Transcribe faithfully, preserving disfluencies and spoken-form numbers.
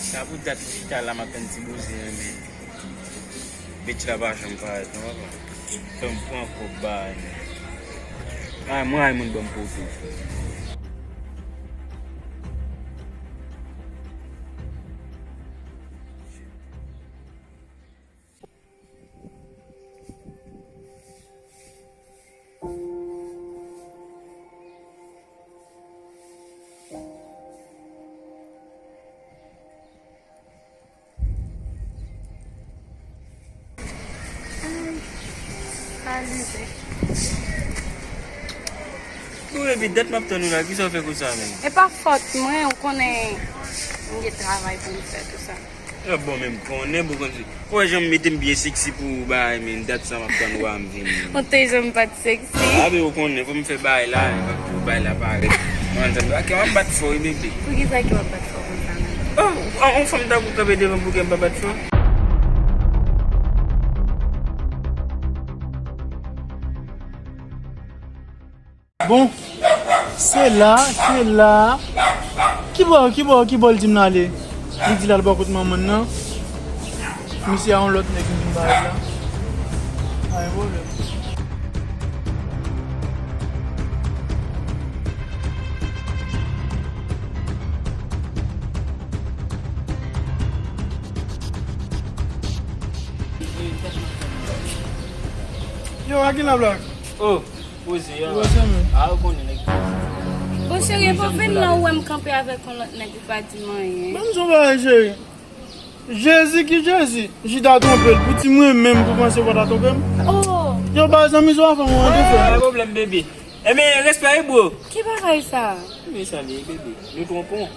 Sa pou dat m chita la, m ap tann ti bouzen an, men bèt la pa janm parèt non, papa. Fè m pran kòb bagay, men. Ay, mwen, ay, moun ban m poto. Salut, Zè. Bon, epi dat m ap tann ou la, kisa w fè konsa menm? E pa fòt mwen, ou konnen m gen travay pou m fè, tou sa. Ah bon, men m konnen pou konn. Ou wè jan m mete m byen seksi pou ou bagay, men dat sa m ap tann ou a m vini. Ou te janm pa t seksi. Ah, ben, ou konnen, fò m fè bagay la, pou bagay la parèt. Mwen, tann, ok, m ap bat fò, wi, bebe. Poukisa ke w ap bat fò konsa menm? Oh, on, on fanm tankou w kanpe devan m, poukisa m pa bat fò? Bon, se la, se la. Ki bò, ki bò, ki bò l di m l ale? Li di l al bò kot manman l nan. Misye a yon lòt nèg vin bay la. Pa gen pwoblèm. Yo, a ki la blak? Oh. Poze a. Poze, men. A, ou konnen nèg. Bon, cheri, epi w vin la, ou wè m kanpe avèk yon lòt nèg, ou pa di m anyen. Ban m di w yon bagay, cheri. Jezi ki Jezi, Jida twonpe l. Pou ti mwen menm, pou panse w pa ta twonpe m. Oh. Yo, ba zanmi, sa w ap fè m, ou antre fè. Pa gen pwoblèm, bebe. Ebyen, respè, wi, bro. Ki bagay sa? Men sa li ye, bebe. Nou twonpe w.